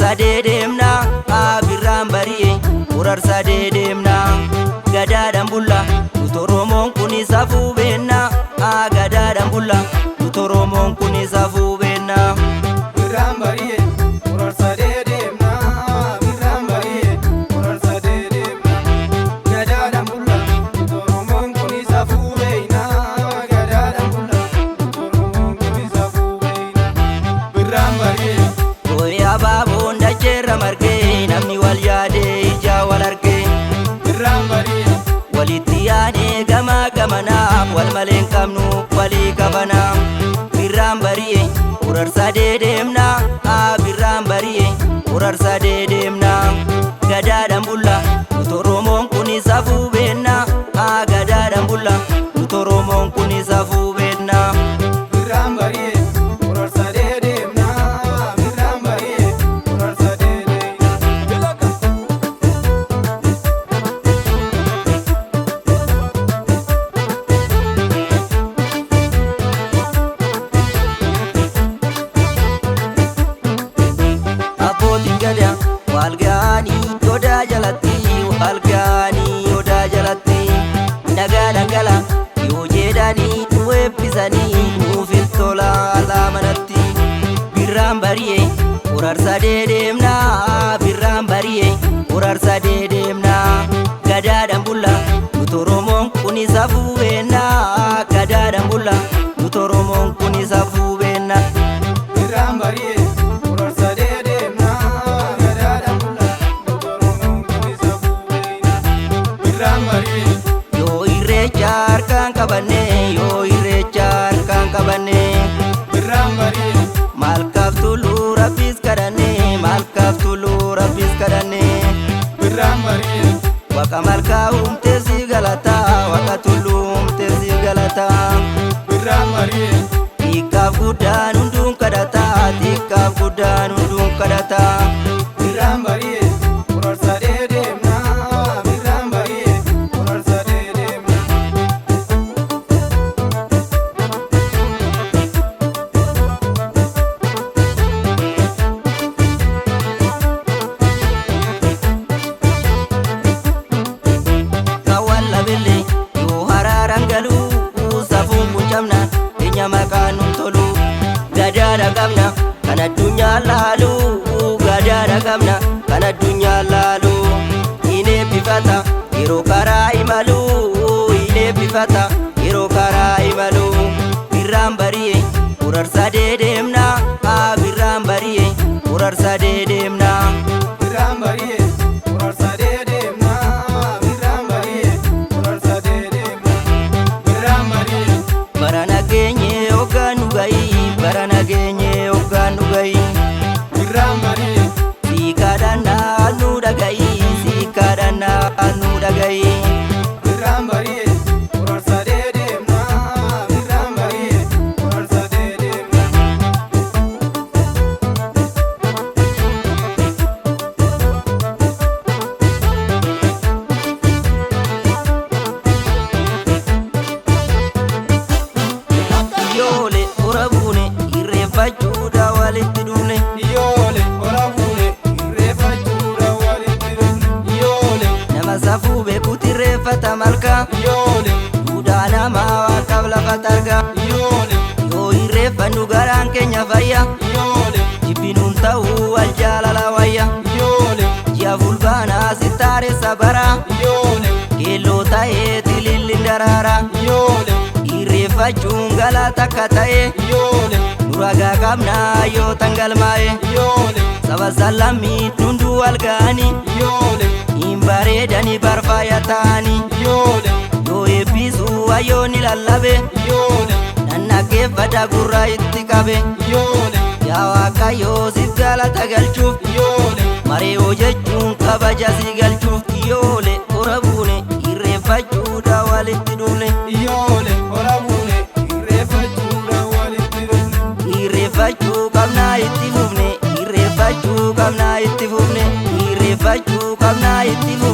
Urarsa deemna birraan bari'e urarsa deemna gadaadhaan bulla nuti Oromoon kun safuu beenna gadaadhaan bulla nuti Oromoon kun safuu beenna. Birraan bari'e urarsa deemna birraan bari'e urarsa deemna gadaadhaan bulla nuti Oromoon kun safuu beekna gadaadhaan bulla nuti Oromoon kun safuu beekna birraan bari'e. Ooyee abaaboon dacheerra margee namni wal yaadee ijaa wal argee Birraan bari'e walitti yaadee gamaa gamanaa wal malee hin qabnu walii qabanaa. Birraan bari'e urarsa deemna birraan bari'e urarsa deemna gadaadhaan bulla nuti Oromoon kun safuu beenna gadaadhaan bulla nuti Oromoon kun safuu beenna. Birraan bari'e urarsa deemna birraan bari'e urarsa deemna. Abbootiin gadaa wal ga'anii odaa jalatti wal ga'anii odaa jalatti nagaa dhangala yoo jedhanii nu eebbisanii nuuf hin tola alaa manatti. Birraan bari'e urarsa deemna birraan bari'e urarsa deemna gadaadhaan bulla nuti Oromoon kun safuu beenna gadaadhaan bulla nuti Oromoon kun safuu beenna. Birraan bari'e urarsa deemna gadaadhaan bulla nuti Oromoon kun safuu beekna. Birraan bari'e. Yoo irreecha harkaan qabanne yoo irreecha harkaan qabanne Birraan bari'e maal kaaf tuluu rabbiis kadhanne maal kaaf tuluu rabbiis kadhanne birraan bari'e waqa malkaa uumtee si galataa waqa tuluu uumtee si galataa birraan bari'e xiqqaaf guddaan hunduun kadhataa xiqqaaf guddaan hunduun kadhataa. Birraan bari'e urarsa deemna birraan bari'e urarsa deemna. Kan labelle yoo haraaran galuu safuun kun cabna keenya maqaan nun tolu gadaadha qabna kan addunyaa laalu gadaadha qabna kan addunyaa laalu hin eebbifata yeroo karaa imalu hin eebbifata yeroo karaa imalu birraan bari'e urarsa deemna birraan bari'e urarsa deemna. Birraan bari'e urarsa deemna birraan bari'e urarsa deemna birraan bari'e. Bara nageenye hoggaan nu gahi bara nageenye hoggaan nu gahi Birraan bari'e sii kadhannaa nu dhagahi sii kadhannaa nu dhagahi. Birraan bari'e urarsa deemna birraan bari'e urarsa deemna. Iyyoolee hora buune irreeffachuudha walitti dhufne Iyyoolee hora buune irreeffachuudha walitti dhufne. Iyyoolee nama safuu beekuutti irreeffata malkaa iyyoolee duudhaa namaa waaqaaf lafa targaa iyyoolee yoo irreeffannu garaan keenya fayya iyyoolee jibbinuun ta'uu wal jaalala wayya iyyoolee ji'a fulbaanaa sittaareessa baraa. iyyoolee Keelloo ta'ee tililli daraaraa iyyoolee irreeffachuun galata akka ta'e iyyoolee nuragaa qabnaa yoo tangalmaa'e iyyoolee saba sallammii hunduu wal ga'anii iyyoolee hin bareedanii barfaaya ta'anii iyyoolee yoo eebbisuu wayyoonni lallabe iyyoolee nannaggeeffadha gurraa itti qabe iyyoolee yaa Waaqayyoo siif galata galchuuf iyyoolee maree hojjechuun kabaja si galchuuf iyyoolee hora buune irreeffachuudha walitti dhufne. iyyoolee hora buune irreeffachuudha walitti dhufne. Irreeffachuu qabnaa itti fufne irreeffachuu qabnaa itti fufne irreeffachuu qabnaa itti fufne.